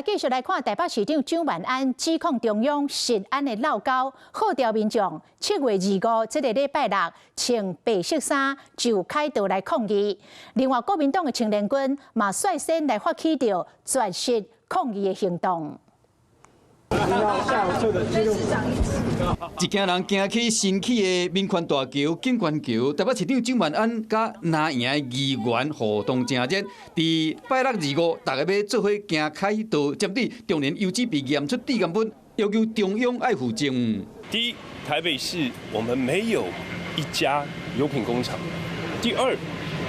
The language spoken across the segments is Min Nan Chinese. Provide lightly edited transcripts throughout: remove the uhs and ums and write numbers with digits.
繼續來看台北市長蔣萬安指控中央食安的漏溝，號召民眾7月25這个禮拜六穿白色衫就凱道來抗議。另外，國民黨的青年軍嘛率先來發起著絕食抗議的行動。一行人行去新起的民權大橋、警權橋，台北市長蔣萬安佮藍營的議員互動誠熱。佇拜六二五，大家欲做伙行凱道，針對中研油脂被驗出致癌物，要求中央愛負責。第一，台北市我們沒有一家油品工廠。第二，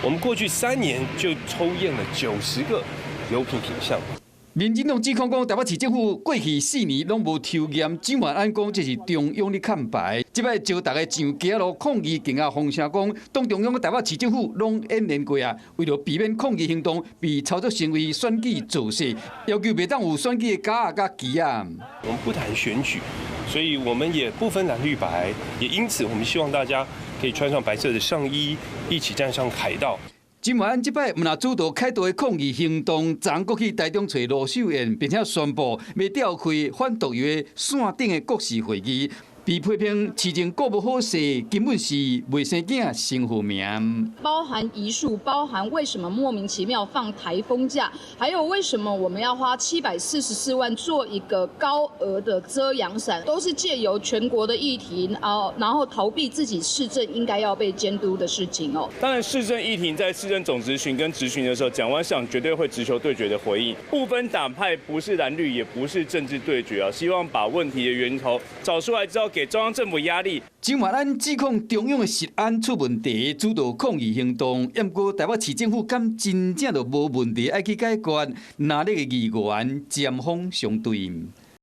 我們過去3年就抽驗了90個油品品項。民進黨指控講，台北市政府過去4年攏無抽驗，蔣萬安講這是中央咧崁牌。這擺召大家上街路抗議，更加風聲講，黨中央佮台北市政府攏演練過啊，為著避免抗議行動被操作成為選舉造勢，要求袂當有選舉的膠仔佮旗仔。我們不談選舉，所以我們也不分藍綠白，也因此我們希望大家可以穿上白色的上衣，一起站上凱道。蔣萬安這擺毋但主導凱道的抗議行動，昨昏閣去台中揣盧秀燕，並且宣布欲召開反毒油的線頂的國是會議，被批評市政顧無好勢，根本是未生囝先號名。包含移樹，包含為什麼莫名其妙放颱風假，還有為什麼我們要花744萬做一個高額的遮陽傘，都是借由全國的議題，然後逃避自己市政應該要被監督的事情哦。當然，市政議題在市政總質詢跟質詢的時候，蔣萬市長絕對會直球對決的回應，不分黨派，不是藍綠，也不是政治對決啊，希望把問題的源頭找出來之後，給中央政府壓力。蔣萬安指控中央的食安出問題，主導抗議行動。毋過台北市政府敢真正就無問題愛去解決？藍綠的議員針鋒相對。